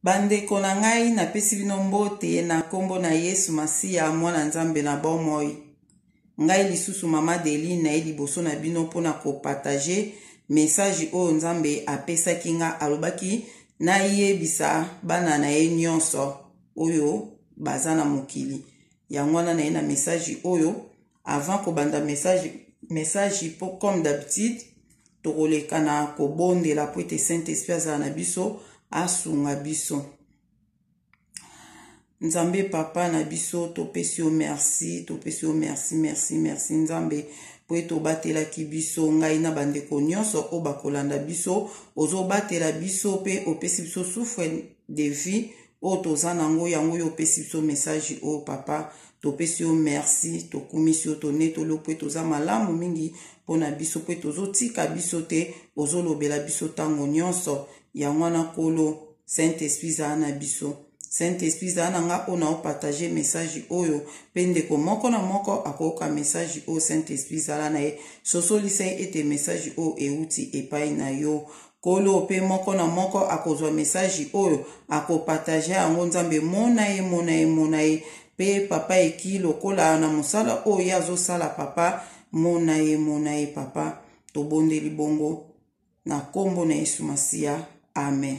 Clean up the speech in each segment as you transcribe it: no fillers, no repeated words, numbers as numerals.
Bandeko na ngai, napesi bino mbote na nkombo na Yesu Masiya, Mwana Nzambe na bomoi. Ngai lisusu Mama Deline naye liboso na bino mpo na kopartage message oyo Nzambe apesaki nga. Alobaki nayebisa bana na ye nyonso oyo baza na mokili. Yango wana naye na message oyo. Avant kobanda message, message po comme d'habitude tokoleka na kobondela mpo ete Saint Esprit azala na biso, asunga biso. Nzambe papa na biso, topesi yo merci, topesi yo merci, merci, merci Nzambe mpo ete obatelaki biso, ngai na bandeko nyonso oyo bakolanda biso. Ozobatela biso mpe opesi biso souffle de vie oyo toza nango, yango oyo opesi biso message oyo. Papa, topesi yo merci, tokumisi yo, tonetoli yo mpo ete oza malamu mingi mpo na biso, mpo ete ozotika biso te, ozolobela biso ntango nyonso. Yango wana Nkolo, Saint Esprit zala na biso. Saint Esprit zala na nga oyo naopartage message oyo, mpe ndeko moko na moko akoyoka message oyo. Saint Esprit zala na ye, sosolisa ye ete message oyo euti epai na yo Nkolo, mpe moko na moko akozwa message oyo akopartage yango. Nzambe mona ye, mona ye, mona ye mpe papa eki lokola na mosala oyo ye azosala. Papa, mona ye, mona ye papa. Tobondeli bongo na nkombo na Yesu Masiya, amen.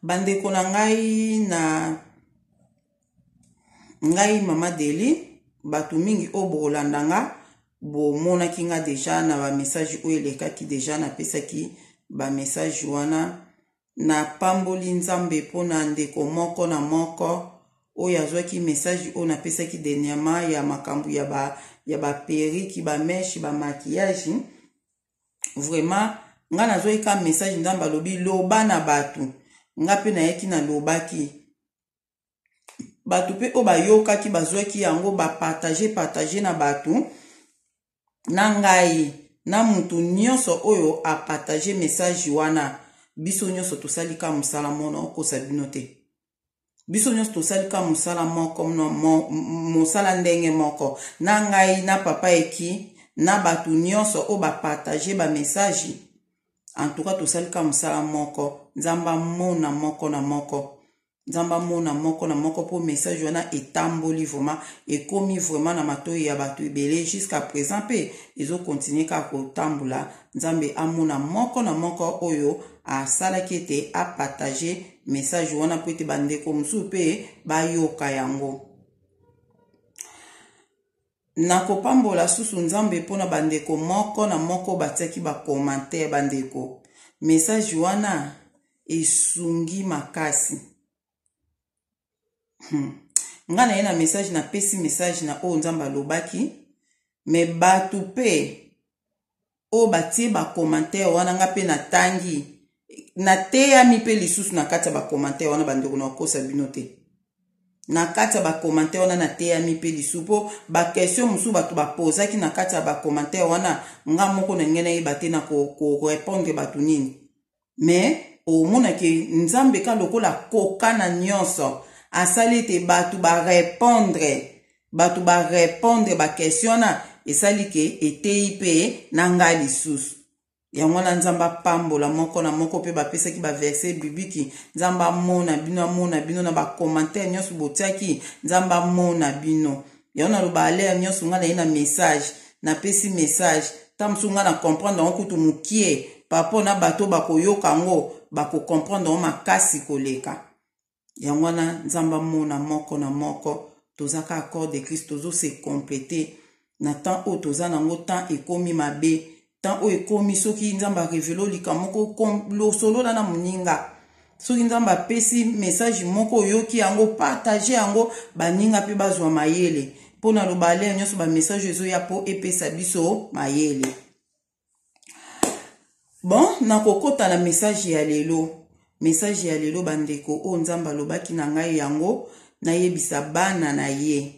Bandeko na ngai, na ngai Mama Deli, bato mingi oyo bokolanda nga bomonaki nga deja na bamessage oyo elekaki. Deja napesaki bamessage wana. Napamboli Nzambe mpona ndeko moko na moko oyo azwaki message oyo napesaki dernièrement ya makambo ya ba ya baperiki, bameshe, bamaquillage. Vraiment nga nazwaki ka message, Nzambe alobi loba na bato. Nga mpe nayaki, nalobaki, bato mpe oyo bayokaki bazwaki yango, bapartage partage na bato. Na ngai na mutu nyonso oyo apartage message wana, biso nyonso tosali ka mosala moko. Okosa bino te, biso nyonso tosali ka mosala moko, mosala ndenge moko. Na ngai na papa eki na bato nyonso oyo bapartage bamessage, en tout cas tosali ka mosala moko. Nzambe amona moko na moko, Nzambe amona moko na moko, mpo message wana etamboli vraiment, ekomi vraiment na matoi ya bato ebele. Jusqu'à présent mpe ezokontinue kaka kotambola. Nzambe amona moko na moko oyo asalaki ete apartage message wana, mpo ete bandeko mosusu mpe bayoka yango. Nakopambola susu Nzambe mpona bandeko moko na moko batiaki bacommentaire. Bandeko, message wana esungi makasi. Nga na ye na message, napesi message na oyo Nzambe alobaki, me bato mpe oyo batie bacommentaire wana, nga mpe natangi, nateyami mpe lisusu na kati ya bacommentaire wana. Bandeko, na kokosa bino te, na kati ya bacommentaire wana nateyami mpe lisusu, mpo baquestion mosusu bato bapozaki na kati ya bacommentaire wana, nga moko na ngai nayeba te na korépondre bato nini. Me omonaki Nzambe ka lokola koka na nyonso asali ete bato barépondre, bato barépondre baquestion wana, esali ke eteyi mpe na ngai lisusu. Yango wana Nzambe apambola moko na moko mpe bapesaki baverset biblique. Nzambe amona bino, amona bino na bacommentaire nyonso botiaki. Nzambe amona bino. Yango naloba alere nyonso, ngai naye na message, napesi message, ta mosusu ngai na comprendre yango kutu mokie par rapport na bato bakoyoka yango, bakocomprendre yango makasi koleka. Yango wana Nzambe amona moko na moko. Toza kaka corps de Christ, tozose complete na temps oyo toza nango. Temps ekomi mabe, temps oyo ekomi, soki Nzambe arevele likambo moko, losolola na moninga. Soki Nzambe apesi message moko, oyoki yango, partage yango, baninga mpe bazwa mayele. Mpo na loba alere nyonso, bamessage ezoya mpo epesa biso mayele. Bon, nakokɔta na message ya lelo. Message ya lelo, bandeko, oyo Nzambe alobaki na ngai yango nayebisa bana na ye,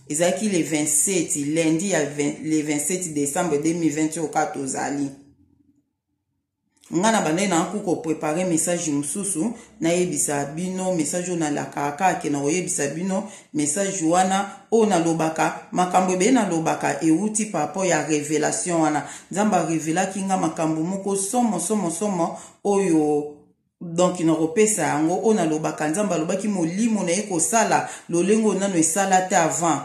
ezalaki le 27, lundi ya 20, le 27 décembre 2020 oyo kaka tozali. Nga na bandaki na ku koprépare message mosusu nayebisa bino, message oyo nalakaka kaka ke na koyebisa bino. Message wana oyo nalobaka makambo ebele, nalobaka euti par rapport ya révélation wana. Nzambe arevelaki nga makambo moko somo somo somo oyo. Donc nakopesa yango oyo nalobaka, Nzambe alobaki molimo na ye kosala lolenge oyo nano esala te avant.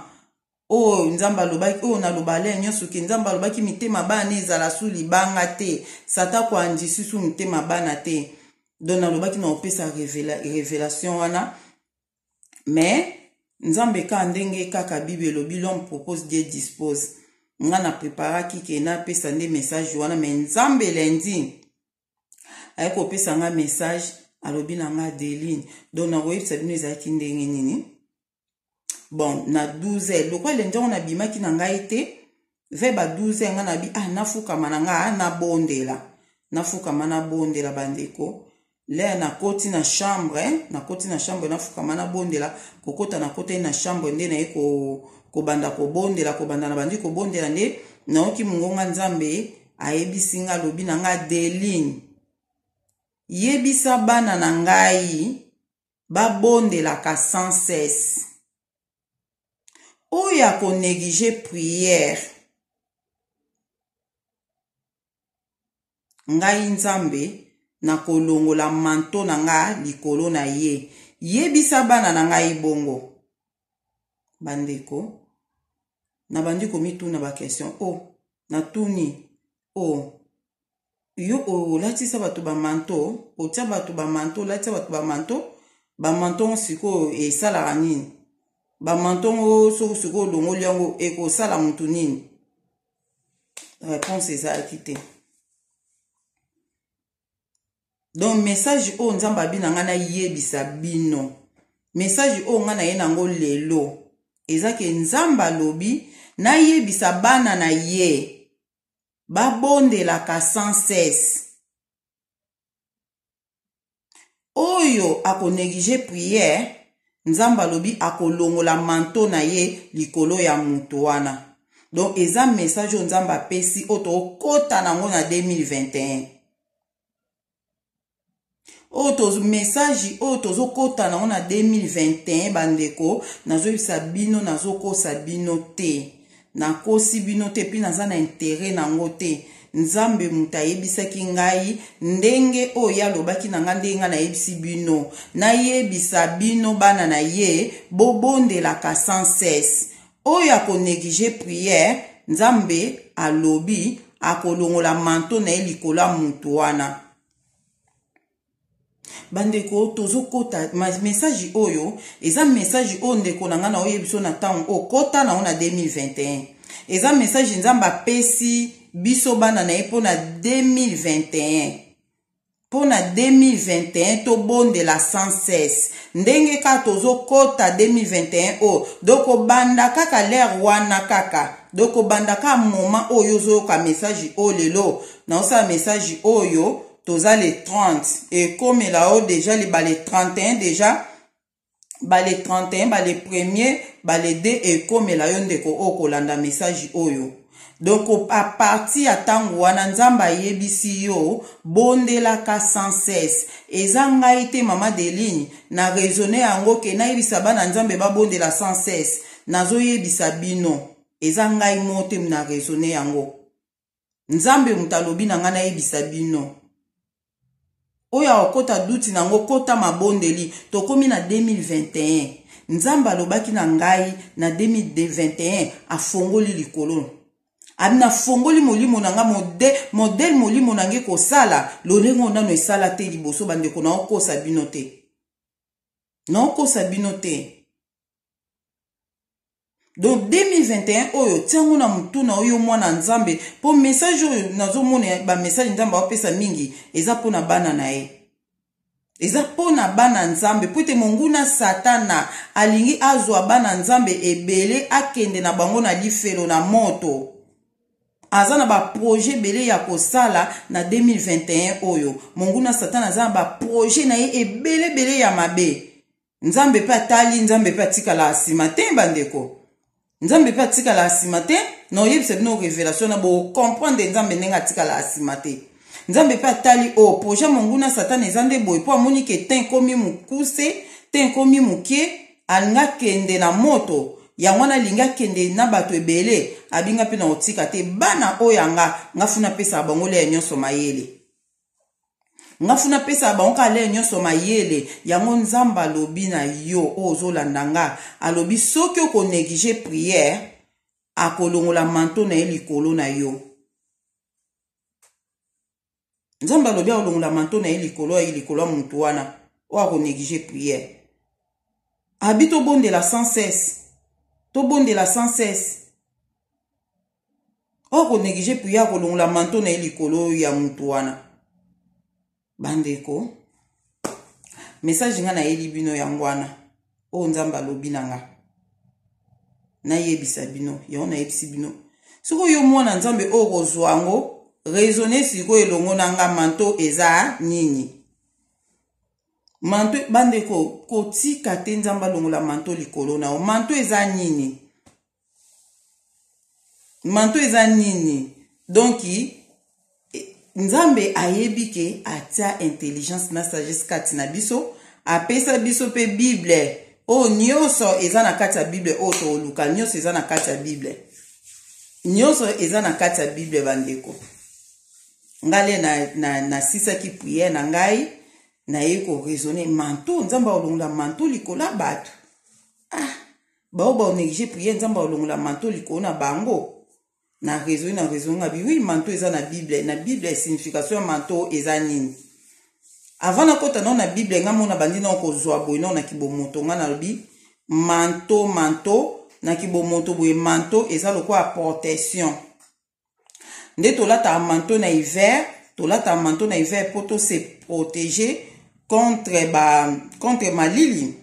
Oyo Nzambe alobaki, oyo naloba le nyonso ke Nzambe alobaki mitema bana ezala su libanga te, Satan koandisi su mitema bana te. Donc nalobaki nakopesa révélation wana, mais Nzambe kaka ndenge kaka Bible elobi, l'homme propose, Dieu dispose. Nga na preparaki ke napesa nde message wana, mais Nzambe lundi aye kopesa nga message, alobi na nga Adeline. Donc nakoyebisa bino ezalaki ndenge nini. Bon, na 12 heures, lokola lundi yango nabimaki na ngai te, vers ba 12 heures nga nabi ah, nafukama na nga nabondela, nafukama nabondela. Bandeko, l'heure nakoti na chambre, nakoti na chambre, nafukama nabondela, kokota nakotaki na chambre nde naye kobanda kobondela, kobanda na bandi kobondela nde nayoki mongonga Nzambe ayebisi nga, alobi na nga: "Adeline, yebisa bana na ngai babondelaka sans cesse. Oyo akonéglige prière, ngai Nzambe nakolongola manteau na nga likolo na ye. Yebisa bana na ngai bongo." Bandeko, nabandi komituna baquestion. O oh, natuni: o oh, yo olatisa bato bamanteau, otia bato bamanteau, olatisa bato bamanteau, bamanteau ngo sikoyo esalaka nini? Bamanteau ngo soki sikoyo olongoli yango, ekosala motu nini? Réponse ezalaki te. Donc message oyo Nzambe abi na ngai nayebisa bino, message oyo ngai naye nango lelo, eza ke Nzambe alobi nayebisa bana na ye babondelaka sans cesse. Oyo akonéglige prière, Nzambe alobi akolongola manteau na ye likolo ya moto wana. Donc eza message oyo Nzambe apesi, oyo tokota nango na 2021. Oyo to message oyo tozokɔta nango na 2021. Bandeko, nazoyebisa bino, nazokosa bino te, nakosi bino te, mpe naza na intérêt nango te. Nzambe moto ayebisaki ngai ndenge oyo ye alobaki na ngai, ndenge ngai nayebisi bino, nayebisa bino bana na ye bobondelaka sans cesse. Oyo akonéglige prière, Nzambe alobi akolongola manteau na ye likolo ya motu wana. Bandeko, tozokota message oyo, eza message oyo ndeko na ngai na oyebi biso na ntango oyo kota nango na 2021. Eza message Nzambe apesi biso bana na ye mpo na 2021, mpo na 2021 tobondela sans cesse. Ndenge kaka tozokɔta 2021 oyo, donc kobanda kaka l'heure wana kaka, donc kobanda kaka moment oyo ozoyoka message oyo lelo, naosala message oyo, toza le 30, ekomela oyo déjà bale 31, déjà bale 31, bale premier, bale 2, ekomela yo ndeko oyo kolanda message oyo. Donc à partir ya ntango wana, Nzambe ayebisi yo bondelaka sans cesse. Eza ngai te, mama Deline, na raisonne yango ke nayebisa bana Nzambe babondela sans cesse. Nazoyebisa bino, eza ngai mo te na raisonne yango. Nzambe moto alobi na ngai nayebisa bino. Oyo akokɔta duti nango, kɔta mabondeli. Tokómi na 2021. Nzambe alobaki na ngai na 2021, afongoli likolo, abi nafongoli molimo na nga, modèle molimo na ngai kosala lolenge oyo nano esala te liboso. Bandeko, naokosa bino te, naokosa bino te. Donc 2021 oyo, tiango na motu na oyo mwana Nzambe, mpo message oyo nazomona, bamessage Nzambe aopesa mingi eza mpona bana na ye, eza mpona bana Nzambe, po ete monguna Satana alingi azwa bana Nzambe ebele, akende na bango na lifelo na moto. Aza na baprojet ebele ya kosala na 2021 oyo. Monguna Satana aza na baprojet na ye ebele ebele ya mabe. Nzambe mpe atali, Nzambe mpe atikala nsima te. Bandeko, Nzambe mpe atikala nsima te. Na oyebisa bino révélation na bocomprendre Nzambe ndenge atikala nsima te. Nzambe mpe atali oyo oh, projet monguna Satana eza nde boye, mpo amoni ke te ekomi mokuse te, ekomi moke, alingi akende na moto yango wana, alingi akende na bato ebele. Abinga mpe na kotika te bana oyo yanga nga funa apesaka bango leya nyonso mayele. Nga funa pesa bango kaka lere nyonso mayele. Yango Nzambe alobi na yo oyo ozolanda nga, alobi soki oko negliger prière, akolongola manteau na ye likolo na yo. Nzambe alobi akolongola manteau na ye likolo ya likolo ya mutu wana oyo ako negliger prière. Abi tobondela sans cesse. Tobondela sans cesse. Oyo ako negliger prière akolongola manteau na ye likolo ya mutu wana. Bandeko, message nga nayeli bino yango wana oyo Nzambe alobi na nga nayebisa bino yango, nayebisi bino. Sikoyo yo mwana Nzambe oyo kozwa yango, raisonne sikoyo elongo na nga, manteau eza nini? Manteau, bandeko, kotika te Nzambe alongola manteau likolo na yo. Manteau eza nini? Manteau eza nini? Donc Nzambe ayebi ke atia intelligence na sagesse kati na biso, apesa biso pe Bible oyo nyonso eza na kati ya Bible, oyo toluka nyonso eza na kati ya Bible, nyonso eza na kati ya Bible. Bandeko, ngale nasisaki na prière na ngai, naye ko raisonner manteau. Nzambe akolongola manteau likolo ya bato. Ah, bao ba néglige prière, Nzambe akolongola manteau likolo na bango. Na raisonner, na raisonner, ngabi oui, manteau eza na Bible. Na Bible, signification ya manteau eza nini? Avant nakota nao na Bible, nga mona bandi nao kozwa boye nao na kibomoto. Nga nalobi manteau, manteau na kibomoto boye, manteau eza lokola protection. Nde tolataka manteau na hiver, tolataka manteau na hiver po to se protéger contre ba contre malili,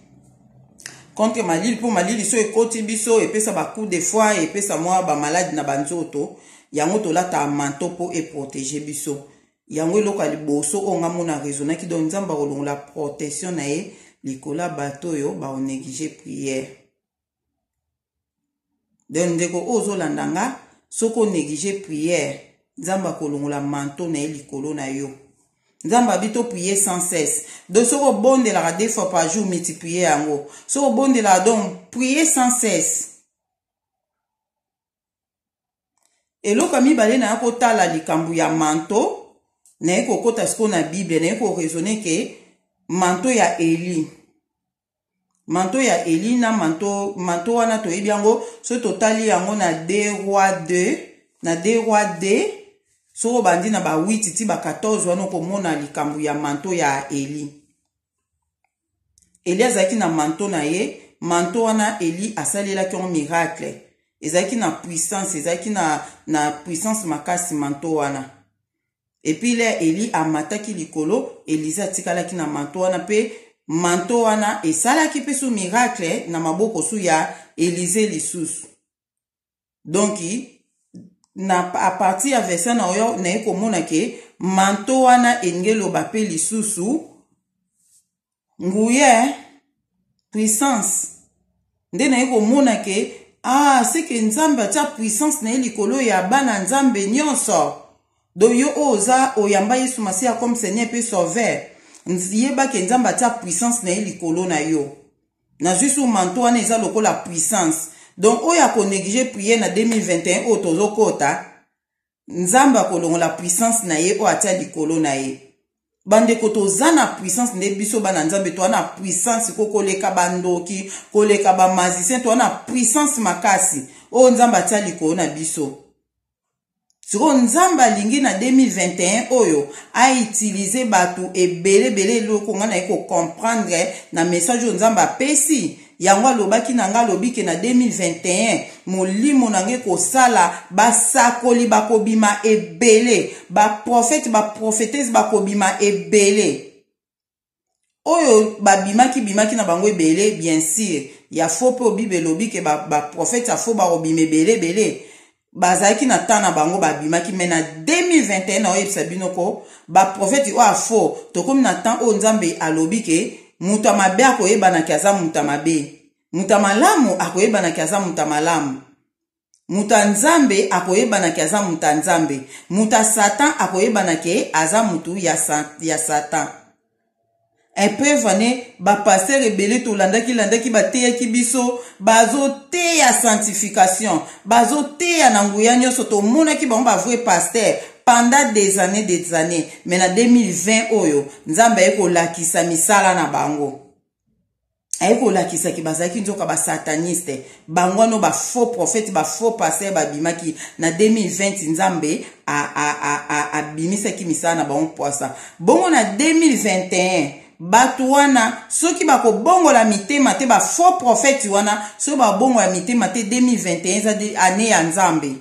contre malili, mpo malili so ekoti biso epesa ba coup de foie, epesa mwa ba maladi na banzoto. Yango tolataka manteau mpo eprotege biso. Yango eloko ya liboso oyo nga mona raisonnaki. Donc Nzambe akolongola protection na ye likolo ya bato oyo baonéglige prière. Donc ndeko oyo ozolanda nga, soki onéglige prière, Nzambe akolongola manteau na ye likolo na yo. Nzambe abi to prier sans cesse. Donc soki obondelaka 2 fois par jour, multiplier yango. Soki obondelaka, donc prier sans cesse. Eloko ya mibale, naya kotala likambo ya manteau, naye kokota sikoyo na Bible, naye koraisonner ke manteau ya Eli, manteau ya Eli na manteau, manteau wana toyebi yango. Soki totali yango na 2 Roi 2, na 2 Roi 2, soki obandi na ba 8 ti ba 14 wana, okomona likambo ya manteau ya Eli. Eli azalaki na manteau na ye. Manteau wana, Eli asalelaki yango miracle. Ezalaki na puissance, ezalaki na puissance makasi, manteau wana. Et puis le Eli amataki likolo, Elize atikalaki na manteau wana, mpe manteau wana esalaki mpe su miracle na maboko su ya Elize lisusu. Donc na à partir ya verset na oyo, naye komona ke manteau wana elingi eloba mpe lisusu nguya, puissance. Nde naye komona ke ah, seke Nzambe atia puissance na ye likolo ya bana Nzambe nyonso. Donc yo oyo oza oyamba Yesu Masiya comme Seigneur mpe Sauveur, yeba ke Nzambe atia puissance na ye likolo na yo. Nazwi su manteau wana eza lokola puissance. Donc oyo akonéglige prière na 2021 oyo tozokota, Nzambe akolongola puissance na ye oyo atia likolo na ye. Bandeko, toza na puissance. Nde biso bana Nzambe toza na puissance ko koleka bandoki, koleka bamagicien. Toza na puissance makasi oyo Nzambe atia likolo na biso. Sikoyo Nzambe alingi na 2021 oyo autilize bato ebelebele. Eloko ngai naye kocomprendre na message oyo Nzambe apesi yango, alobaki na ngai, alobi ke na 2021 molimo na ngai kosala basakoli bakobima ebele, baprofete, baprofetese bakobima ebele. Oyo babimaki bimaki na bango ebele, bien sûr ya faux, mpe Bible elobi ke baprofete ya faux bakobima ebele ebele. Bazalaki na temps na bango, babimaki. Mais na 2021, naoyebisa bino ko baprofete oyo ya faux, tokomi na temps oyo Nzambe alobi ke moto ya mabe akoyebanaki aza moto ya mabe, moto ya malamu akoyebanaki aza moto ya malamu, moto ya Nzambe akoyebanaki aza moto ya Nzambe, moto ya Satan akoyebanaki aza motu ya Satan. Epreuve ane, bapasteur ebele tolandaki landaki, bateyaki biso, bazoteya sanctification, bazoteya na nguya nyonso. Tomonaki bango bavrai pasteur. Pendant des années des années, mais na 2020 oyo Nzambe aye kolakisa misala na bango. Aye kolakisa ki bazalaki nzoka ba sataniste. Bango wana ba faux prophète, ba faux pasteur babimaki na 2020. Nzambe abimisaki misala na bango poasa. Bongo na 2021, bato wana soki bakobongola mitema te, ba faux prophète wana soki babongola mitema te, 2021 eza année ya Nzambe.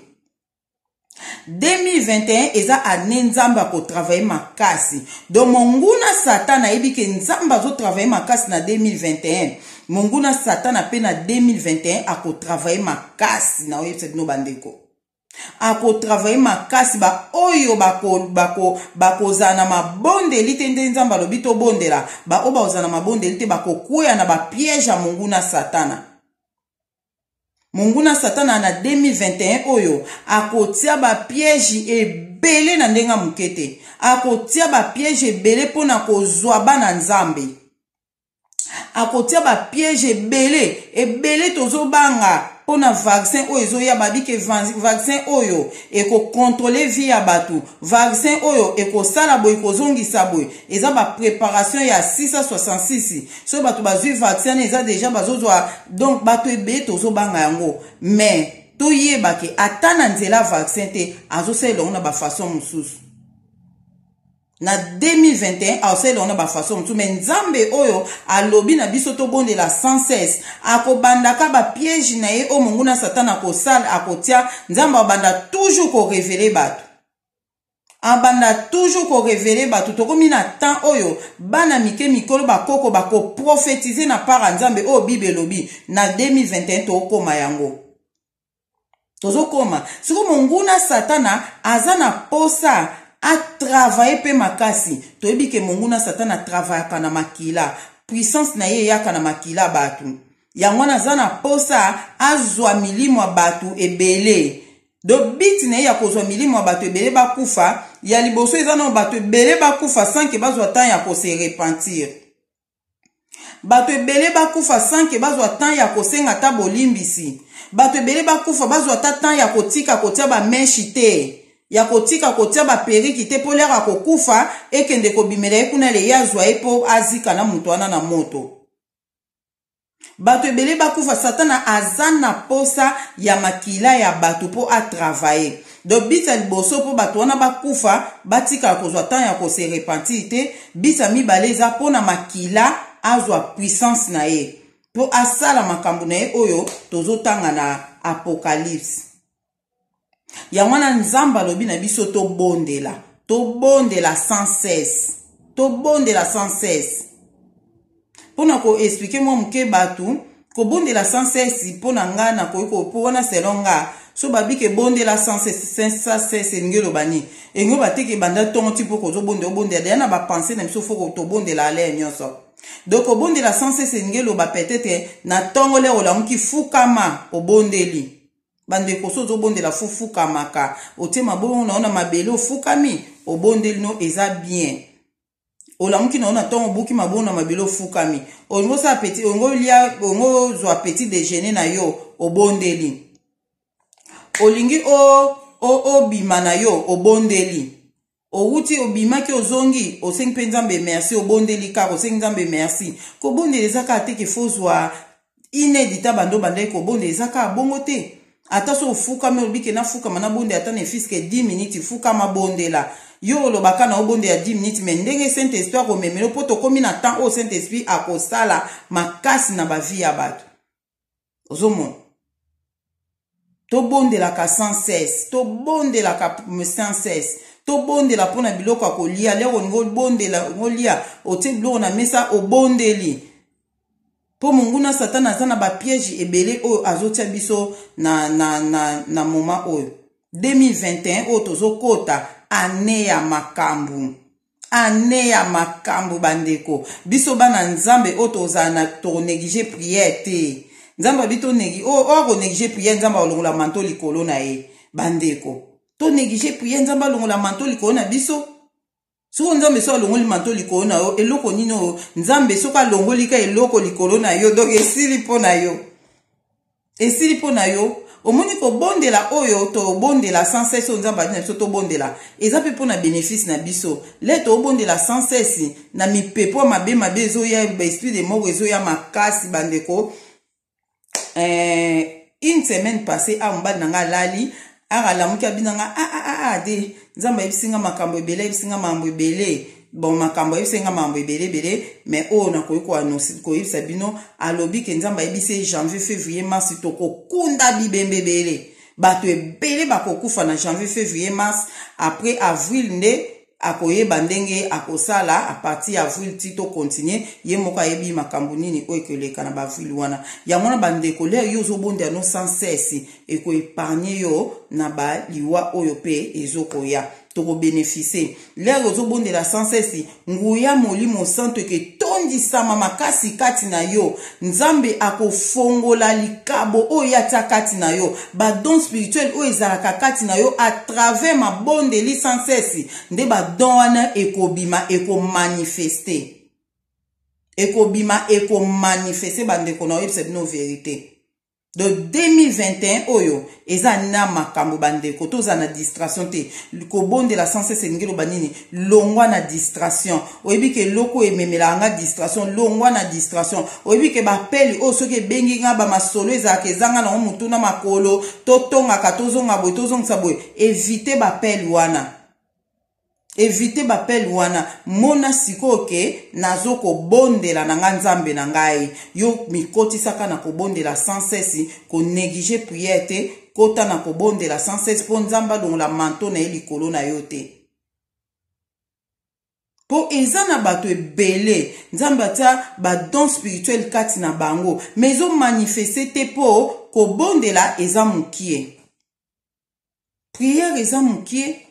2021 eza année Nzambe akotravaille makasi. Donc monguna Satan ayebi ke Nzambe azotravaille makasi na 2021. Monguna Satan mpe na 2021 akotravaille makasi. Na oyebisa bino bandeko, akotravaille makasi. Baoyo bakozala na mabondeli te, nde Nzambe alobi tobondela, baoyo bakozala na mabondeli te bakokwea na bapiège ya monguna Satana. Monguna Satana na 2021 oyo akotia bapiège ebele na ndenge ya moke te. Akotia bapiège ebele mpona kozwa bana Nzambe. Akotia bapiège ebele ebele. Tozobanga mpona vaccin oyo ezoya. Babike vaccin oyo ekocontrôle vie ya bato, vaccin oyo ekosala boye, kozongisa boye. Eza bapréparation ya 666. Soki bato bazwi vaccin wana, eza déjà bazozwa. Donc bato ebele tozobanga yango, mais toyebake ata na nzela vaccin te, azosalela yango na bafaçon mosusu. Na 2021 aosalela yango na bafaçon mosusu, mais Nzambe oyo alobi na biso tobondela sans cesse, akobandaka bapiège na ye oyo monguna Satan akosala, akotia. Nzambe abanda toujours korévéler bato, abanda toujours korévéler bato. Tokomi na temps oyo bana mike, mikolo, bakoko bakoprophétiser na part ya Nzambe. Oyo Bible elobi na 2021, tokóma yango, tozokóma sikoyo. Monguna Satana aza na posa atravaille mpe makasi. Toyebi ke monguna Satana atravaillaka na makila, puissance na ye eyaka na makila bato. Yango wana aza na posa azwa milimo ya bato ebele. Do biti na ye ya kozwa milimo ya bato ebele bakufa, ya liboso eza nano bato ebele bakufa sans ke bazwa temps ya kose repentir. Bato ebele bakufa sans ke bazwa temps ya kosenga ata bolimbisi. Bato ebele bakufa, bazwa ata temps ya kotika kotia bamèches te, ya kotika kotia baperruque te, mpo l'heure akokufa ekende kobimela ye kuna, le ye azwa ye mpo azika na moto wana na moto. Bato ebele bakufa. Satana aza na posa ya makila ya bato mpo atravaille. Donc but ya liboso mpo bato wana bakufa, batikala kozwa temps ya kose repentir te. But ya mibale eza mpona makila, azwa puissance na ye mpo asala makambo na ye oyo tozotanga na Apocalypse. Yango wana Nzambe alobi na biso tobondela, tobondela sans cesse, tobondela sans cesse. Mpona koexpliquer mwa moke bato, kobondela sans cesse, mpo na nga nakoki, mpo wana selon nga, so babiki ebondela sans cesse, elingi eloba nini? Elingi oba teke ebanda ntongo ti mpo kozobondela, obondela deya na bapensées na biso. Faut tobondela l'heure nyonso. Donc obondela sans cesse elingi eloba peut-être na ntongo, l'heure olamuki, fukama, obondeli. Bandeko, so ozobondela, fufukamaka, otie mabongo na yo na mabele, ofukami, obondeli no, eza bien. Olamuki na yo na ntongo, obuki mabongo na mabele, ofukami. Olingi osala petit, olingi olia, olingi ozwa petit déjeuner na yo, obondeli. Olingi obima na yo, obondeli. Owuti, obimaki, ozongi, osengi mpe Nzambe merci, obondeli kaka, osengi Nzambe merci. Kobondela eza kaka te ke faut ozwa inedita bando bandaki kobondela, eza kaka bongo te. Ata so ofukami, olobi ke nafukama, nabondela ata ne fût-ce que 10 minutes, fukama, bondela. Yo olobaka na obondela 10 minutes, mais ndenge Saint Esprit akomemela, mpo tokómi na temps oyo Saint Esprit akosala makasi na bavie ya bato. Ozomona, tobondelaka sans cesse, tobondelaka sans cesse. Tobondela mpona biloko ya kolia. L'heure olingi obondela, olia, otie biloko na mesa, obondeli, mpo monguna Satana aza na bapiège ebele oyo azotia biso na moment oyo. 2021 oyo tozokɔta, année ya makambo, année ya makambo. Bandeko, biso bana Nzambe oyo tozala na tonégliger prière te. Nzambe abi oyo akonégliger prière, Nzambe alongola manteau likolo na ye. Bandeko, tonégliger prière, Nzambe alongola manteau likolo na biso? Soki Nzambe so alongoli manteau likolo na yo, eloko nini oyo? Nzambe soki alongoli ka eloko likolo na yo, donc esili mpo na yo, esili mpo na yo. Omoni kobondela oyo tobondela sans cesse, oyo Nzambe abi na biso tobondela, eza mpe mpo na bénéfice na biso. Le tobondela sans cesse na mipepo mabe mabe ezoya, baesprit de mort ezoya makasi bandeko. Une semaine passée, awa mobali na nga alali, aka alamuki, abi na nga: "Ah, ah, ah, ah, de Nzambe ayebisi nga makambo ebele, ayebisi nga makambo ebele." Bon, makambo ayebisi nga makambo ebele ebele, mais oyo nakoki koyebisa bino, alobi ke Nzambe ayebisi janvier, février, mars tokokunda bibembe ebele, bato ebele bakokufa na janvier, février, mars. Après avril nde akoyeba ndenge akosala. À partir ya avril ti tocontinue, ye moko ayebi makambo nini oyo ekoleka na baavril wana. Yango wana bandeko, l'heure yo ozobondela no sans cesse, ekoépargne yo na baliwa oyo mpe ezokoya. Tokobénéficie l'heure ozobondela sans cesse, nguya Molimo Santo eketondisama makasi kati na yo. Nzambe akofongola likabo oyo atia kati na yo, badon spirituel oyo ezalaka kati na yo. À travers mabondeli sans cesse nde badon wana ekobima, ekomanifeste, ekobima, ekomanifeste. Bandeko, na oyebisa bino vérité, de 2021 oyo eza na makambo. Bandeko, tozala na distraction te. Kobondela sans cesse elingi eloba nini? Longwa na distraction. Oyebi ke eloko oyo ememelaka nga distraction, longwa na distraction. Oyebi ke bapeli oyo soki ebengi nga, bamasolo ezalaka ezanga nango motu na makolo, totongaka, tozonga boye, tozongisa boye, évite bapeli wana, évite bapele wana. Mona sikoyo ke nazokobondela na nga Nzambe na ngai. Yo mikotisaka na kobondela sans cesse, konéglige prière te. Kota na kobondela sans cesse mpo Nzambe alongola manto na ye likolo na yo te, mpo eza na bato ebele Nzambe atia badon spirituel kati na bango, mais ezomanifeste te mpo kobondela eza mokie, prière eza mokie.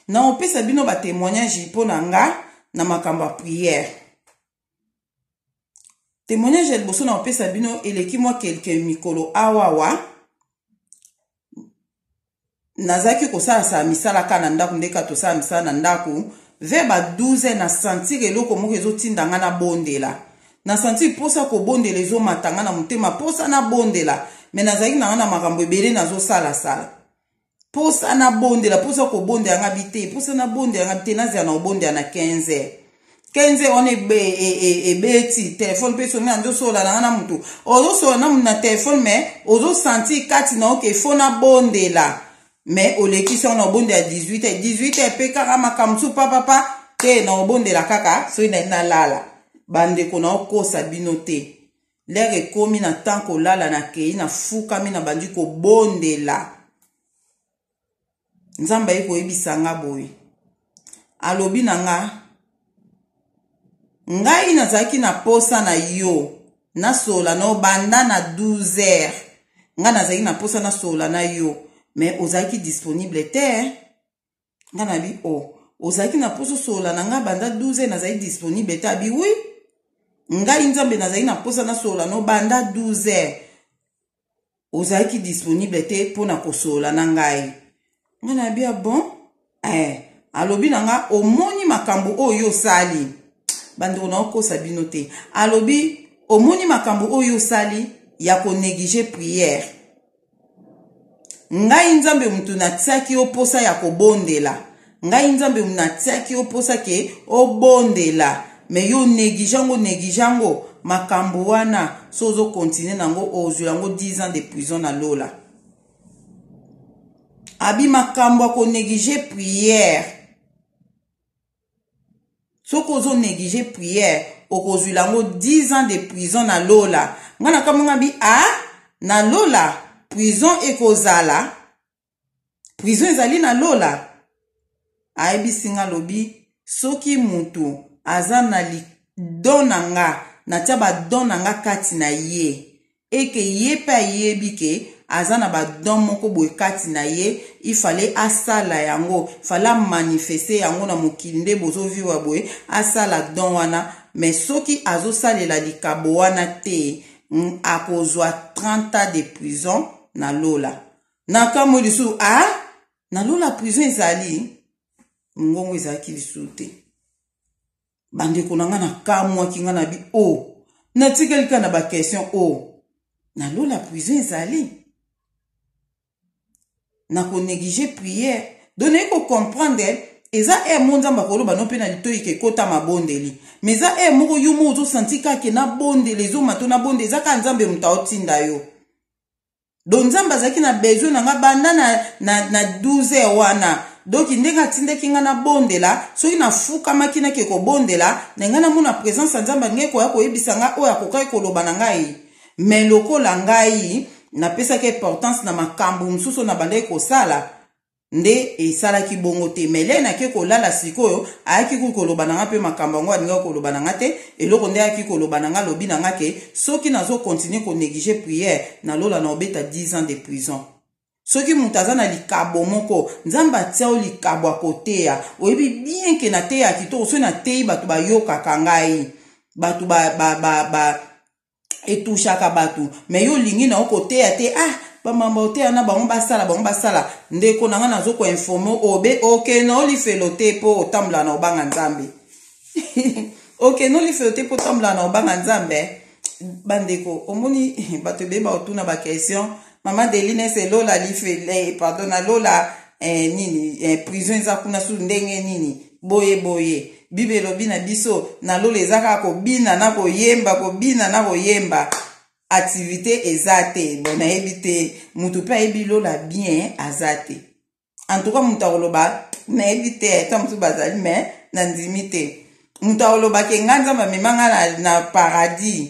Na opesa bino batémoignage mpo na nga na makambo ya prière. Témoignage ya liboso na opesa bino, eleki mwa kelke mikolo awawa, nazalaki kosalasala misala kaka na ndako, ndeka tosala misala na ndako. Vers ba 12, na sentir eloko moko ezotinda nga nabondela. Na sentir mposa kobondela ezomata nga na motema, mposa nabondela, mais nazalaki na nga na makambo ebele nazosalasala. Mposa nabondela, mposa kobondela nga bi te, mposa nabondela nga bi te, nazela na kobondela na 15 heures. 15 heures wana ebeti, telefone mpe songi, na nzosola na nga na motu, ozosola na motu na telefone, mais ozosentir kati na oke fo nabondela, mais olekisi wana, obondela 18 heures. 18 heures mpe kaka makambo mosusu, papapa te, na obondela kaka soki nali nalala. Bandeko, na okosa bino te, l'heure ekomi na temps kolala, nakei, nafukami, nabandi kobondela. Nzambe aye koyebisa nga boye, alobi na nga: "Ngai nazalaki na posa na yo nasola na yo banda na 12 heures. Ngai nazalaki na posa nasola na yo, mais ozalaki disponible te." Ngai nabi: "O oh, ozalaki na posa osola na ngai banda 12 heures, nazalaki disponible te?" Abi: "Oui, ngai Nzambe nazalaki na posa nasola no banda 12 heures, ozalaki disponible te mpona kosolola na ngai." Ngai nayebi ya bon. Alobi na nga: "Omoni makambo oyo osali?" Bandeko, na okosa bino te, alobi: "Omoni makambo oyo osali ya konéglige prière? Ngai Nzambe motu natiaki yo mposa ya kobondela, ngai Nzambe motu natiaki yo mposa ke obondela, mais yo néglige yango, néglige yango. Makambo wana so ozokontinue nango, ozwi yango 10 ans de prison na lola." Abi makambo ya konéglige prière, soki ozonéglige prière, okozwila yango 10 ans de prison na lola. Ngai nakambo bi a na lola prison ekozala, prison ezali na lola. Ayebisi nga, alobi: "Soki mutu aza na don na nga, natia badon na nga kati na ye, eke ye mpe ayebi ke aza na badon moko boye kati na ye, ifale asala yango, fale amanifeste yango na mokili nde bozovivre boye, asala don wana. Mais soki azosalela likabo wana te, akozwa 30 ans de prison na lola." Nakamwe lisusu: a na lola prison ezali? Mongongo ezalaki lisusu te. Bandeko na ngai, nakamwaki. Ngai na bi o oh, Natikali kaka na baquestion o oh, na lola prison ezali na konéglige prière donc naye kocomprendre eza heure moko nzambe akoloba no mpe na litoi ke kota mabondeli mais eza heure moko yo moko ozosanti kaka ke nabondela ezoma to nabondela, eza kaka Nzambe moto aotinda yo. Donc Nzambe azalaki na besoin na nga banda na 12 heures wana. Donc ndenge atindaki nga nabondela, soki nafukamaki nake kobondela na ngai, namona présence ya Nzambe, alingaki koya koyebisa nga oyo akokaki koloba na ngai. Mais lokola ngai napesaki importance na makambo mosusu oyo nabandaki kosala, nde esalaki bongo te. Mais le nake kolala sikoyo, ayaki kuki koloba na nga mpe makambo yango alingaki koloba na nga te. Eloko nde ayaki koloba na nga, alobi na nga ke soki nazocontinuer konégliger prière, nalola na obeta 10 ans de prison. Soki moto aza na likabo moko, Nzambe atia yo likabo ya koteya, oyebi bien ke nateya kitoko, soki nateyi bato bayokaka ngai, bato ba, ba, ba, ba, etushaka bato, mais yo olingi na yo koteya te. Ah, bamamba oteya na bango basala, bango basala. Ndeko na ngai, nazokoinformer obe okende olifelo te mpo otambola na obanga Nzambe. Okende olifelo te mpo otambola na obanga Nzambe. Bandeko, omoni bato ebeye baotuna baquestion: "Mama Deline, elola lifele, pardon, nalola nini, prison eza kuna su ndenge nini?" Boye boye, Bible elobi na biso na lola eza kaka kobina na koyemba, kobina na koyemba, activité eza te. Bon, nayebi te, motu mpe ayebi lola bien aza te. En tout cas, moto akoloba, nayebi te, ata mosusu bazali, mais nandimi te moto akolobake ngai Nzambe amema ngai na paradis,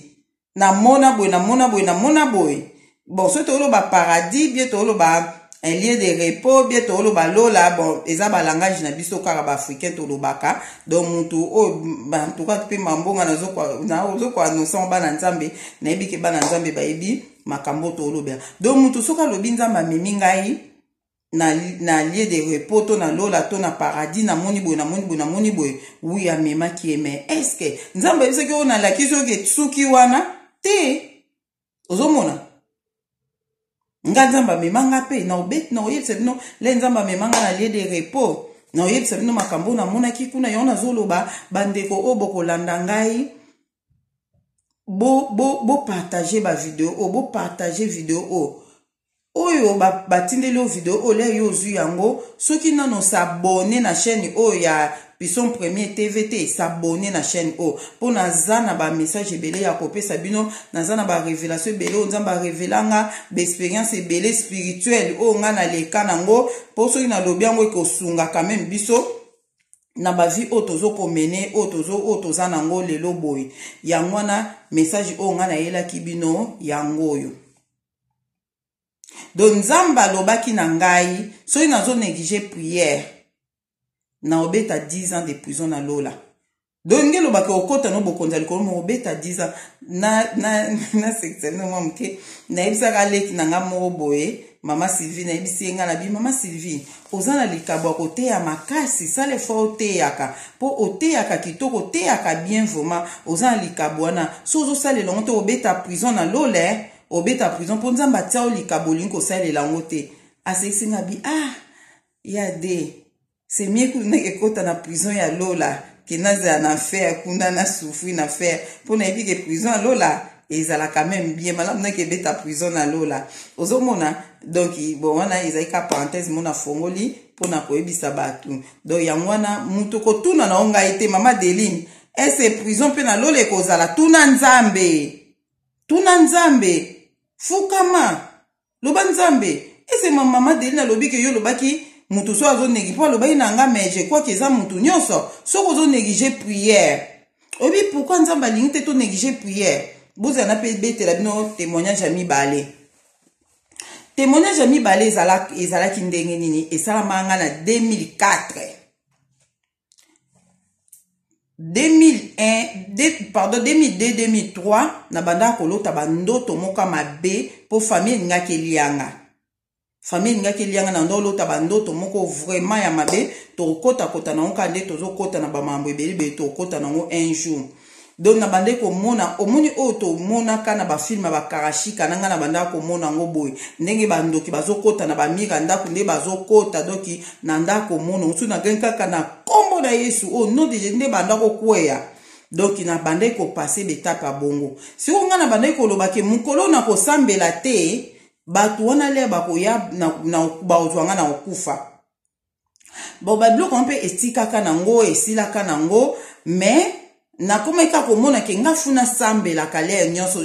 namona boye, namona boye, namona boye. Bon, soki toloba paradis bien, toloba un lieu de repos bien, toloba lola, bon, eza balangage na biso kaka baafricain tolobaka. Donc mutu oyo, en tout cas mpe mambonga nazokoannoncer bana Nzambe, nayebi ke bana Nzambe bayebi makambo tolobela. Donc mutu soki alobi Nzambe amemi ngai na lieu de repos to na lola to na paradis, namoni boye, namoni boye, namoni boye, oui, amemaki ye, mais est ce que Nzambe ayebisaki oyo nalakisi oyo soki wana te? Ozomona nga Nzambe amema nga mpe na oyebisa bino le Nzambe amema nga na lieu de repos, na oyebisa bino makambo oyo namonaki kuna. Yango nazoloba, bandeko oyo bokolanda ngai, bopartager bo, bo bavideo oyo, bopartager video oyo batindeli yo, video oyo lia yo ozwi yango. Soki nano s'abonner na chaîne oyo ya Pison Premier TV te, s'abonner na chaîne oyo, mpo naza na bamessage ebele ya kopesa bino, naza na barévélation ebele oyo Nzambe arevelanga, baexpérience ebele spirituelle oyo ngai naleka nango, mpo soki nalobi yango ekosunga quand même biso na bavie oyo tozokomene, oyo toza nango lelo boye. Yango wana message oyo ngai nayelaki bino yango oyo. Donc Nzambe alobaki na ngai soki nazonégliger prière, na obeta 10 ans de prison na lola. Donc nge elobaki okota no bokonzi ya likolo, mo obeta 10 ans. Na sectionne mwa moke, nayebisaka leki na nga moko boye, mama Sylvie, nayebisi ye nga na bi: "Mama Sylvie, oza na likabo ya koteya makasi, sala effort oteyaka, mpo oteyaka kitoko, oteyaka bien, vraiment oza na likabo wana. So ozosalela yango te, obeta prison na lola, obeta prison, mpo Nzambe atia yo likabo, olingi kosalela yango te." Asekisi nga bi: "Ah ya de, c'est mieux kuna ekota na prison ya lola ke nazala na fer kuna, na souffrir na fer, mpo nayebi ke prison ya lola ezalaka même bien malamu nake ebeta prison na lola." Ozomona? Donc bon, wana ezali ka parenthèse mo nafongoli mpona koyebisa bato. Donc yango wana, moto kotuna na yo ngai te: "Mama Deline, ese prison mpe na lola ekozala?" Tuna Nzambe, tuna Nzambe, fukama, loba: "Nzambe, ese mama Deline alobi ke yo olobaki motu so azonegi mpo alobaki na nga." Mais je crois ke eza motu nyonso soki ozonégliger prière. Oyebi pourquoi Nzambe alingi te tonégliger prière? Bozala na mpe betela bino témoignage ya mibale. Témoignage ya mibale ezalaki ndenge nini? Esalamaka nga na 2004, 2001 de, pardon, 2002, 2003. Nabandaka kolota bandoto moko mabe mpo famille elingaki elianga, famille elingaki elianga. Na ndo olota bandoto moko vraiment ya mabe. Tokokotakota nango kaka nde tozokota na bamambo ebele ebele, tokokota nango un jour. Donc na bande komona, omoni oyo tomonaka na bafilm ya bakarashika na ngai, na bandaka komona yango boye, ndenge bandoki bazokota na bamire ya ndako, nde bazokota. Donc na ndako omona mosusu nagengi kaka na nkombo na Yesu, oyo nom de Jésus, nde banda kokweya. Donc nabandaki kopase betape ya bongo. Sikoyo ngai nabandaki koloba ke mokolo nakosambela te, bato wana lere bakoya bakozwa ngai na kokufa. Bon, babiloko yango mpe etikaka nango, esilaka nango, mais nakomaki kaka komona ke nga fu nasambelaka lere nyonso,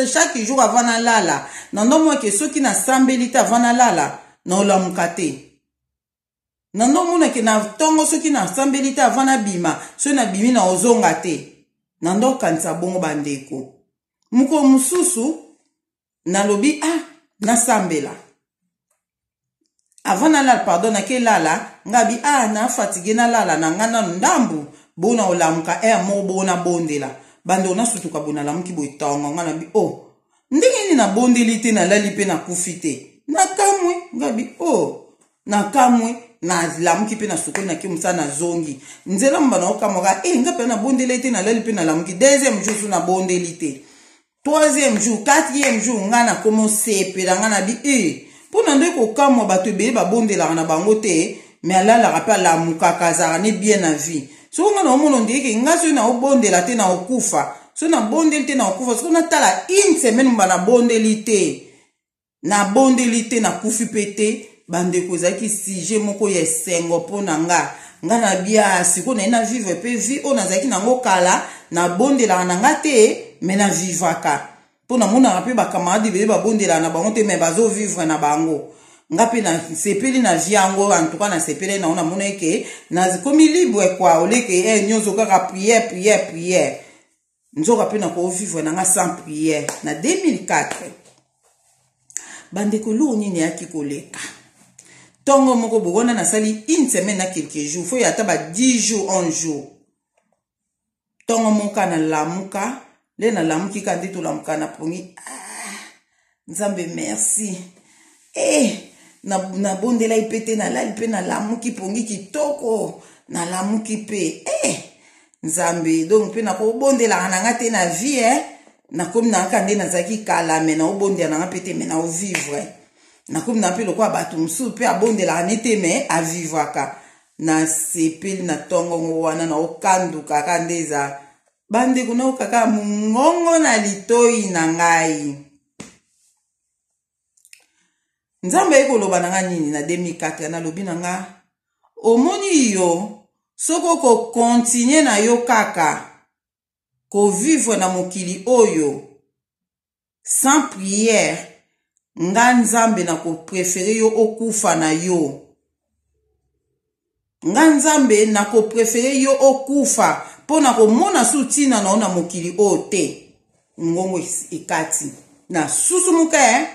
chaque jour avant nalala. Nandomona ke soki nasambeli te avant nalala, naolamuka te. Nandomona ke na ntongo soki nasambeli te avant nabima, soki nabimi naozonga te. Nandokanisa bongo bandeko. Mokolo mosusu nalobi ah, nasambela avant nalala, pardon, nakelala nga bi ah, na fatigue, nalala na nga nanu ndambu, bona olamuka air moko bongo nabondela. Bandeko, nasutuka boye, nalamuki boye ntongo, nga nabi oh, ndenge nini nabondeli te, nalali mpe nakufi te? Nakamwe, nga bi oh, nakamwe. Nalamuki mpe nasukoli, nake mosala, nazongi nzela moba, naokamwaka e nga mpe nabondeli te, nalali mpe nalamuki. Deuxième jour so nabondeli te, troisième jour, quatrième jour, nga nakomi osepela. Nga na bi e mpo na nde kokamwa, bato ebele babondelaka na bango te, me alalaka mpe alamukaka, azalaka ne bien na vie. Soki nga naomona ondire ke nga soki naobondela te naokufa, soki nabondeli te naokufa. Soki natala une semaine moba nabondeli te, nabondeli te, nakufi mpe te. Bandeko, ezalaki sujet moko ya esengo mpo na nga. Nga na bia sikoyo naye na vivre mpe vie oyo nazalaki nango kala, nabondelaka na nga te, me navivaka, mpo namonaka mpe bacamarade ebele babondelaka na bango te, me bazovivre na bango. Nga mpe nasepeli na vie yango. En tout cas nasepeli nango, namona ke nakomi libre kua, oleke nyonso kaka prière, prière, prière. Nzoka mpe nakovivre na nga sans prière. Na 2004, bandeko, eloko nini eyaki koleka? Ntongo moko boye wana, nasali une semaine na quelques jours, fo ata ba 10 jours, 11 jours. Ntongo moko kaka nalamuka, nde nalamuki kaka nde tolamuka na pongi, ah, Nzambe merci. Eh, nabondelaki mpe te, nalali mpe nalamuki pongi kitoko, nalamuki mpe eh, Nzambe. Donc mpe nakobondelaka na nga te na vie eh. Nakomi na kaka nde nazalaki kala, me naobondela na nga mpe te, me naovivre. Nakomi na mpe lokola bato mosusu mpe abondelaka ne te, me avivraka. Nasepeli na ntongo ngo wana, naokanduka kaka nde eza. Bandeko, nayoka kaka mongongo na litoi na ngai. Nzambe ayi koloba na nga nini na 2004? Nalobi na nga, omoni yo, soki okokontinue na yo kaka kovivre na mokili oyo sans prière, nga Nzambe nakoprefere yo okufa na yo. Nga Nzambe nakoprefere yo okufa mpo na komona su ntina na yo na mokili oyo te. Ngongo ekati na susumuka eh?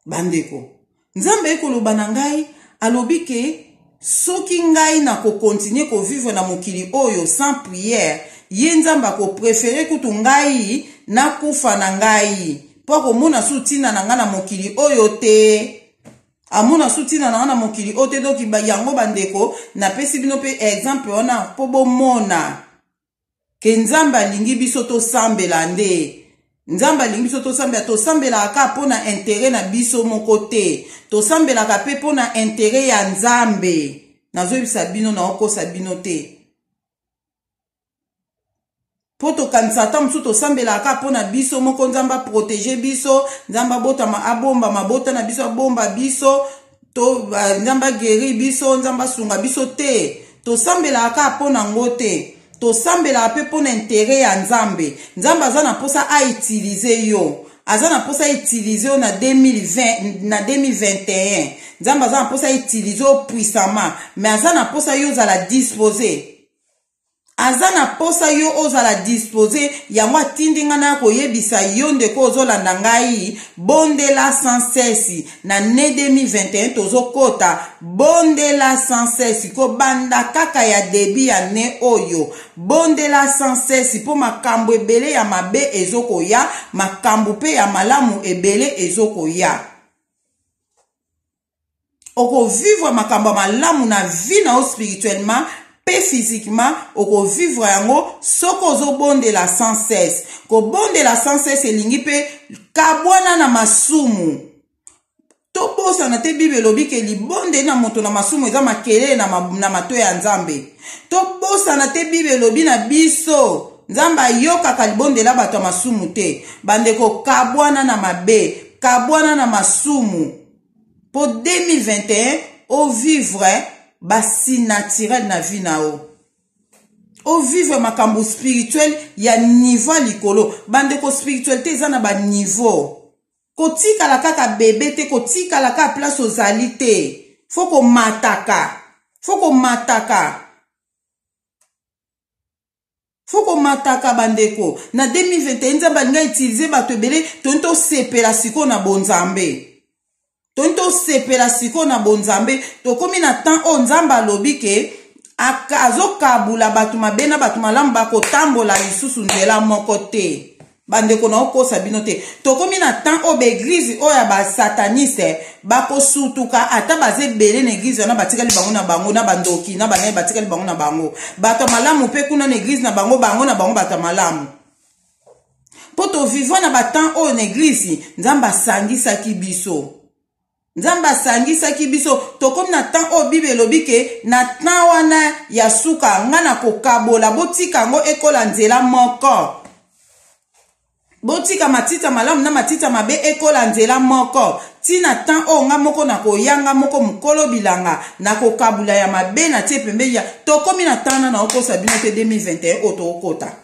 Bandeko, Nzambe ekoloba na ngai, alobi ke soki ngai nakokontinue kovivre na mokili oyo sans prière, ye Nzambe akoprefere kutu ngai nakufa na ngai mpo akomona su ntina na ngai na mokili oyo te, amona su ntina na ngai na mokili oyo te. Donc yango bandeko, napesi bino mpe exemple wana mpo bomona ke Nzambe alingi biso tosambela. Nde Nzambe alingi biso tosambela. Tosambelaka kaka mpo na intérêt na biso moko te, tosambelaka mpe mpo na intérêt ya Nzambe. Nazoyebisa bino, naokosa bino te, mpo tokanisa ata mosusu tosambelaka kaka mpo na biso moko, Nzambe aprotege biso, Nzambe abotama, abomba mabota na biso, abomba biso to Nzambe aguérir biso, Nzambe asunga biso te. Tosambelaka kaka mpo na ngo te, tosambelaka mpe mpo na intérêt ya Nzambe. Nzambe aza na mposa autilize yo, aza na mposa autilize yo na 2020, na 2021. Nzambe aza na mposa autilize yo puissamment, mais aza na mposa yo ozala dispose, aza na posa yo ozala dispose. Yango atindi ngai na koyebisa yo, ndeko ozolanda ngai, bondela sans cesse. Na ne 2021 tozokota, bondela sans cesse. Kobanda kaka ya début ya ne oyo, bondela sans cesse, mpo makambo ebele ya mabe ezokoya, makambo mpe ya malamu ebele ezokoya. Okovivre makambo ya malamu na vie na yo, spirituellement mpe physiquement, okovivre yango soki ozobondela sans cesse. Kobondela sans cesse elingi mpe kabwana na masumu. Tobosana te, Bible elobi ke libondeli na moto na masumu eza makelele na matoi ya Nzambe. Tobosana te Bible elobi na biso Nzambe ayokaka libondela bato ya masumu te. Bandeko, kabwana na mabe, kabwana na masumu mpo 2021 ovivre basi naturel na vie na yo, ovivre makambo spirituel ya niveau ya likolo. Bandeko, spiritualité eza na baniveau. Kotikala kaka bebe te, kotikala kaka place ozali te, fo komataka, fo komataka, fo komataka. Bandeko, na 2021 Nzambe alingi autilize bato ebele. Toni tosepela sikoyo na bonzambe, toni tosepela sikoyo na bonzambe. Tokomi na temps oyo Nzambe alobi ke azokabula bato mabe na bato malamu, bakotambola lisusu nzela moko te. Bandeko, na okosa bino te, tokomi na temps oyo baeglize oyo ya basataniste bakosutuka. Ata baza ebele na eglize wana, batikali bango na bango na bandoki na banaye, batikali bango na bango. Bato ya malamu mpe kuna na eglize na bango, bango na bango bato ya malamu. Mpo tovivre na batemps oyo na eglize, Nzambe asangisaki biso, Nzambe asangisaki biso. Tokomi na temps oyo Bible elobi ke na temps wana ya suka, nga na kokabola. Botika yango ekola nzela moko, botika matita malamu na matita mabe ekola nzela moko ntina temps oyo nga moko nakoya, nga moko mokolo bilanga nakokabula ya mabe na tie pembeni ya. Tokomi na temps wana, naokosa bino te, 2021 oyo tokokota,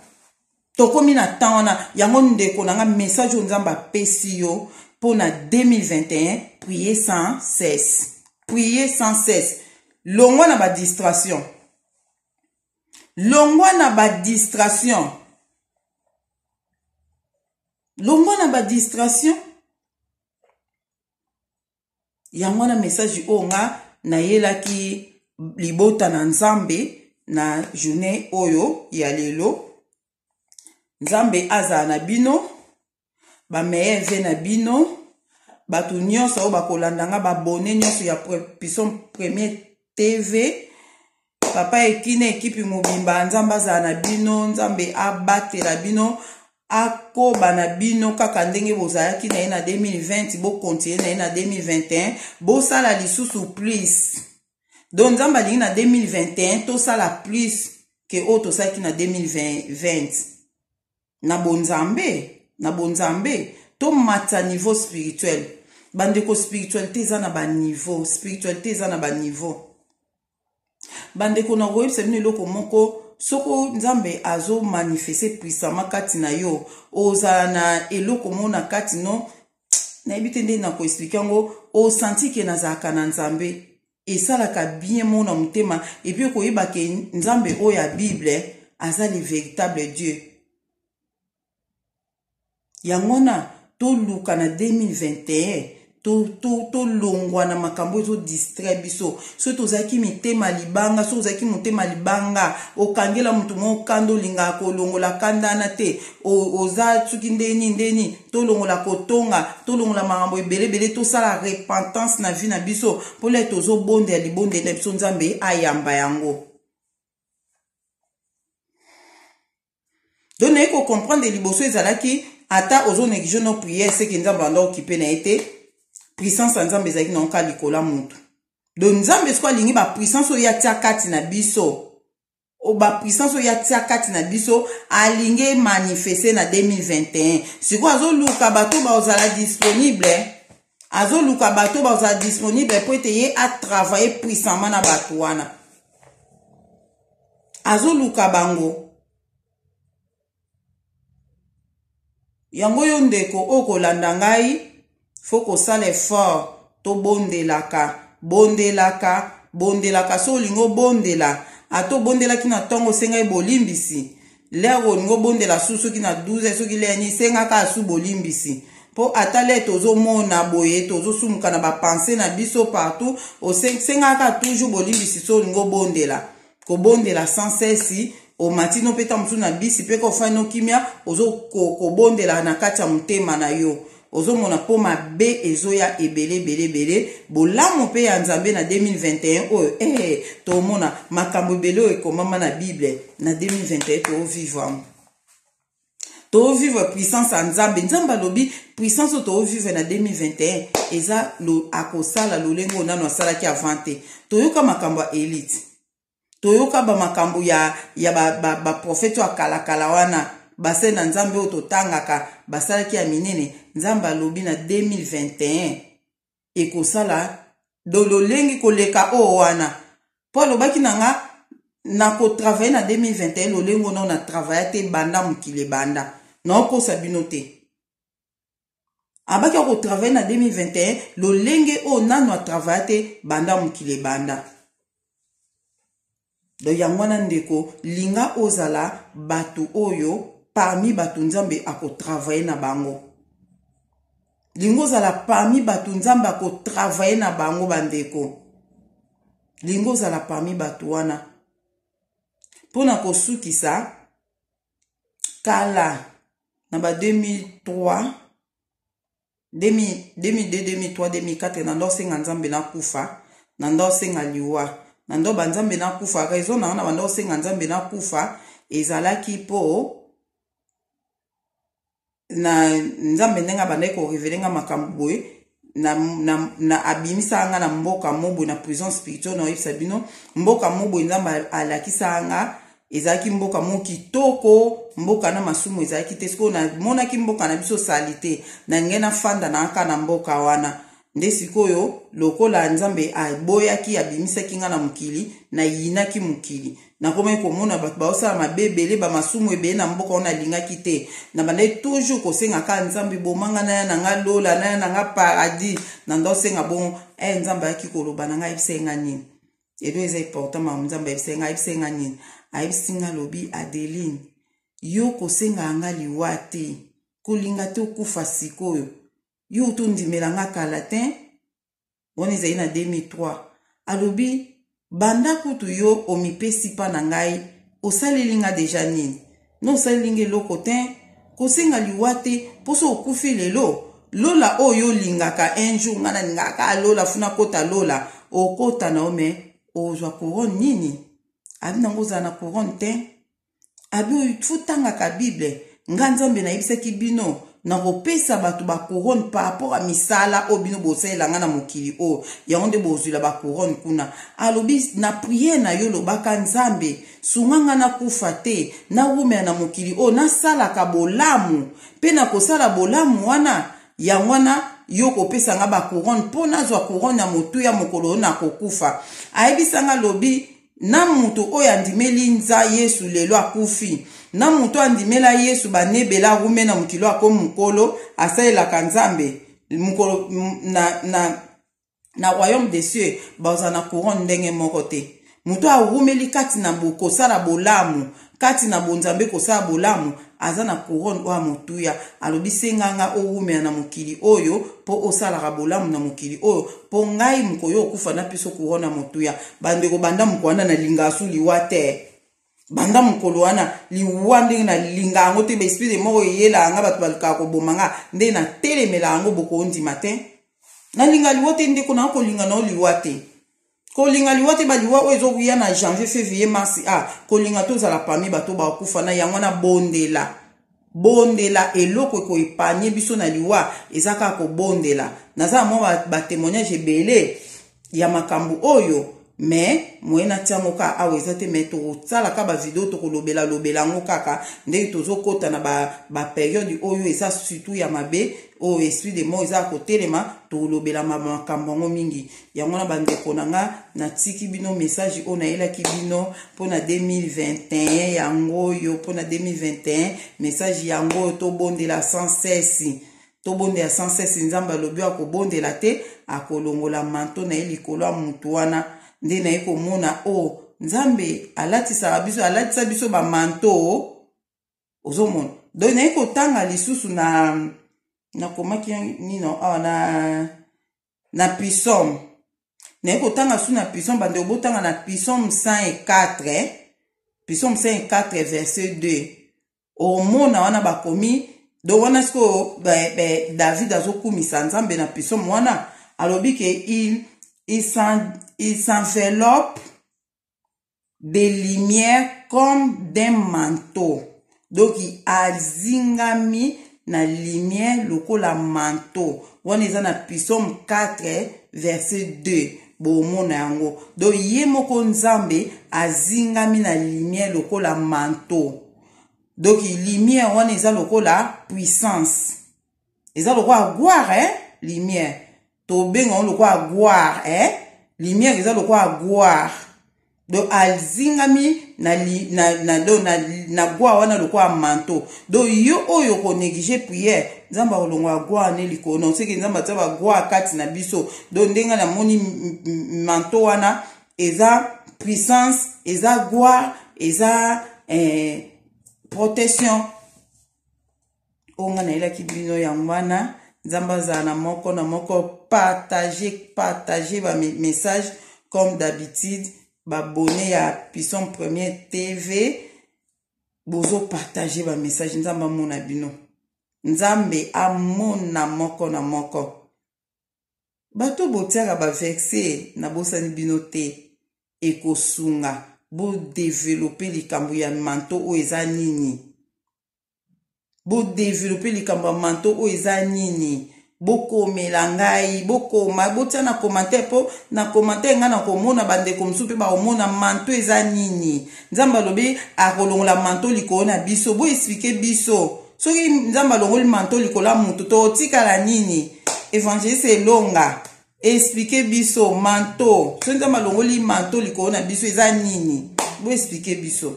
tokomi na temps wana. Yango ndeko na nga, message oyo Nzambe apesi yo mpo na 2021: prier sans cesse, prier sans cesse. Longwa na badistraction, longwa na badistraction, longwa na badistraction. Yango wana message oyo nga nayelaki libota na Nzambe na journée oyo ya lelo. Nzambe azala na bino, bameilleurs vœux na bino bato nyonso oyo bakolanda nga, babone nyonso ya Pison Premier TV, papa Ekina, ekipi mobimba. Nzambe azala na bino, Nzambe abatela bino, akoba na bino kaka ndenge bozalaki na ye na 2020, bokontinue na ye na 2021, bosala lisusu plus. Donc Nzambe alingi na 2021 tosala plus ke oyo tosalaki na 2020 na bonzambe. Na bonzambe tomatisa niveau spirituel. Bandeko, spiritualité eza na baniveau, spiritualité eza na baniveau. Bandeko, na koyebisa bino eloko moko: soko Nzambe azomanifeste puissamment kati na yo, ozala na eloko moko na kati no, nayebi te ndenge na koexpliquer yango, osanti ke nazalaka na Nzambe. Esalaka bien mo na motema, et puis okoyeba ke Nzambe oyo ya Bible aza le véritable Dieu. Yango wana toluka na 2021 tolongwa na makambo ezodistraire biso. Soki tozalaki mitema libanga, soki ozalaki motema libanga, okangela motu moko kanda, olingaka kolongola kanda wana te, oza soki ndeni ndeni, tolongola kotonga, tolongola makambo ebele ebele, tosala repentance na vie na biso, mpo le tozobondela libondeli na biso, Nzambe ayamba yango. Donc naye kocomprendre, liboso ezalaki ata ozonégliger no prière, seke Nzambe anda okipe na ye te. Puissance ya Nzambe ezalaki nango kaka likolo ya motu. Donc Nzambe siko alingi bapuissance oyo atia kati na biso, bapuissance oyo atia kati na biso, alingi emanifeste na 2021. Sikoyo azoluka bato bazala disponible, azoluka bato bazala disponible po ete ye atravaille puissamment na bato wana azoluka bango. Yango yo ndeko oyo kolanda ngai, fo kosala effort, tobondelaka, bondelaka, bondelaka. So olingi obondela, ata obondelaki na ntongo, osengai bolimbisi, l'heure olingi obondela su, soki na 12, soki l'heure nini, esengaka asu bolimbisi, mpo ata l'heure tozomona boye, tozosumuka na bapensées na biso partout, osengaka toujours bolimbisi. So olingi obondela, kobondela sans cesse. Omati no mpe ta mosusu na bisi mpe kofai no kimia, ozokobondela na kati ya motema na yo, ozomona mpo mabe ezoya ebele ebele ebele. Bolamu mpe ya Nzambe na 2021 oyo, tomona makambo ebele oyo ekomama na Bible na 2021, toovivre yango, toovivre puissance ya Nzambe. Nzambe alobi puissance oyo toovivre na 2021 eza akosala lolenge oyo nano asalaki avant te. Toyoka makambo ya élite. Toyoka bamakambo ya, ya baprofete ba, ba ya kalakala wana, basali na Nzambe oyo totangaka basalaki ya minene. Nzambe alobi na 2021 ekosala lolenge koleka oyo wana, mpo alobaki na nga nakotravaille na 2021 lolenge ono na travaille te banda mokili ebanda. Naokosa bino te, abaki akotravaille na 2021 lolenge oyo nano atravaille te banda mokili ebanda. Donc yango wana, ndeko, linga ozala bato oyo parmi bato Nzambe akotravaille na bango. Linga ozala parmi bato Nzambe akotravaille na bango. Bandeko, linga ozala parmi bato wana. Mpona kosukisa, kala na ba 2003, 2002, 2003, 2004, na ndo osenga Nzambe nakufa, na ndo osenga liwa, na ndo banzambe nakufa. Raison na nga na banda osenga Nzambe nakufa ezalaki mpo na Nzambe ndenge abandaki korévéler nga makambo boye na abimisaka nga na mboka mo boye, na prison spirituelle. Na oyebisa bino, mboka mo boye Nzambe alakisaka nga ezalaki mboka mo kitoko, mboka na masumu ezalaki te. Sikoyo namonaki mboka na biso sali te, na ngai nafanda na kaka na mboka wana. Nde sikoyo lokola Nzambe aboyaki, abimisaki nga na mokili, nayinaki mokili, nakomaki komona bato baosala mabe ebele, bamasumu ebele na mboka wana, nalingaki te. Na bandaki toujours kosenga kaka Nzambe: "Bomanga naya na nga lola, naya na nga paradis." Na nda osenga bongo e, Nzambe ayaki koloba na ngai, ayebisaki nga nini? Edo eza important makambo Nzambe ayebisaki nga. Ayebisaki nga nini? Ayebisi nga, alobi: "Adeline, yo kosengaka nga liwa te, kolinga te okufa sikoyo. Yo tondimela nga kala te." Wana ezali na 2003. Alobi: "Banda kutu yo omipesi mpa na ngai, osaleli nga déjà nini? No osaleli nga eloko te. Kosenga liwa te, mposo okufi lelo, lola oyo olingaka un jour, ngai nalingaka lola, funa kota lola, okota na yo, mais ozwa couronne nini?" Abi nango ozala na couronne te. Abi oyo futangaka Bible, nga Nzambe nayebisaki bino nakopesa bato bacouronne par rapport ya misala oyo bino bosalela nga na mokili oyo, yango nde bozwila bacouronne kuna. Alobi: "Na prière na yo, lobaka: Nzambe, sunga nga nakufa te, nawumela na mokili oyo, nasalaka bolamu, mpe nakosala bolamu wana, yango wana yo kopesa nga bacouronne mpo nazwa couronne ya motuya mokolo oyo nakokufa." Ayebisanga, lobi na moto oyo andimeli nza Yesu lelo akufi, na moto andimela Yesu banebela arume na mokili oyo, akomi mokolo, asalelaka Nzambe mokolo na royaume des cieux, bazala na couronne ndenge moko te. Moto arumeli kati na kosala bolamu, kati na bonzambe, kosala bolamu, aza na couronne oyo ya motuya. Alobi: "Senganga owumela na mokili oyo mpo osalaka bolamu na mokili oyo, mpo ngai mokoyo okufa napeso couronne ya motuya." Bandeko, banda moko wana nalingaka su liwa te. Banda mokolo wana, liwa ndenge nalinga yango te. Baesprit de mort eyelaka nga, bato balukaka koboma nga, ndenge natelemela yango, bokondima te. Nalinga liwa te, ndeko na kolinga nao liwa te, kolinga liwa te. Baliwa oyo ezokoya na janvier, février, mars, a kolinga tozala parmi bato bakufa na yango wana. Bondela, bondela. Eloko ekoépargner biso na liwa eza kaka kobondela. Naza na mwa batémoignage ebele ya makambo oyo, mais moye natia yango kaka awa eza te. Mais tokosalaka bavideo, tokolobela lobela yango kaka ndenge tozokɔta na bapériode ba oyo eza surtout ya mabe, oyo esprit de mort eza kotelema. Tokolobela makambo yango mingi. Yango wana, bandeko na nga, natiki bino message oyo nayelaki bino mpona 2021. Yango oyo mpona 2021, message yango oyo: tobondela sans cesse, tobondela sans cesse. Nzambe alobi akobondela te, akolongola manteau na ye likolo ya motu wana. Nde naye komona o oh, Nzambe alatisaka biso, alatisa biso bamanteau. Ozomona, donc naye kotanga lisusu na nakomaki nino awa na Psaume. Naye kotanga su na Psaume. Bandeko, botanga na Psaume 104, Psaume 104 verset 2. Omona wana bakomi, donc wana sikoyo David azokumisa Nzambe na Psaume wana. Alobi ke il s'enveloppe de lumière comme d'un manteau. Donc azingami na lumière lokola manteau. Wana eza na Psaume 4 verset 2. Bomona yango. Donc ye moko Nzambe azingami na lumière lokola manteau. Donc lumière wana eza lokola puissance. Eza lokola gloire, hein? Lumière. Tobenga yango lokola gloire, hein? Lumière eza lokola gloire. Donc azingami na, li, na, na, do, na, na gwa wana lokola manteau. Donc yo oyo okonéglige prière, Nzambe akolongola gwa ne likolo. Non, seke Nzambe atia bagwa kati na biso. Donc ndenge namoni manteau wana eza puissance, eza gwa, eza protection. Oyo nga nayelaki bino yango wana. Nzambe azala na moko na moko. Partage, partage ba message comme d'habitude. Babone ya Puissant Premier TV, bozo partage ba message. Nzambe amona bino, Nzambe amona moko na moko. Bato botiaka ba vexe, nabosani bino te. Ekosunga bodevelope likambo ya manto oyo eza nini. Bodevelope likambo ya manto oyo eza nini. Bokomela ngai, bokoma, botia na commentaire, mpo na commentaire ngai nakomona, bandeko mosusu mpe bakomona manto eza nini. Nzambe alobi akolongola manto likolo na biso. Boexplike biso, soki Nzambe alongoli manto likolo ya motu, totikala nini? Évangéliste Elonga, explike biso manto. Soki Nzambe alongoli manto likolo na biso, eza nini? Boexplike biso.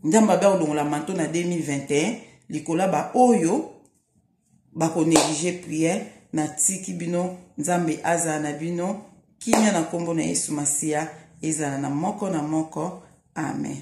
Nzambe abe akolongola manto na 2021 likolo ya baoyo bakonéglige prière. Natiki bino, Nzambe azala na bino. Kimia na nkombo na Yesu Masiya ezala na moko na moko. Amen.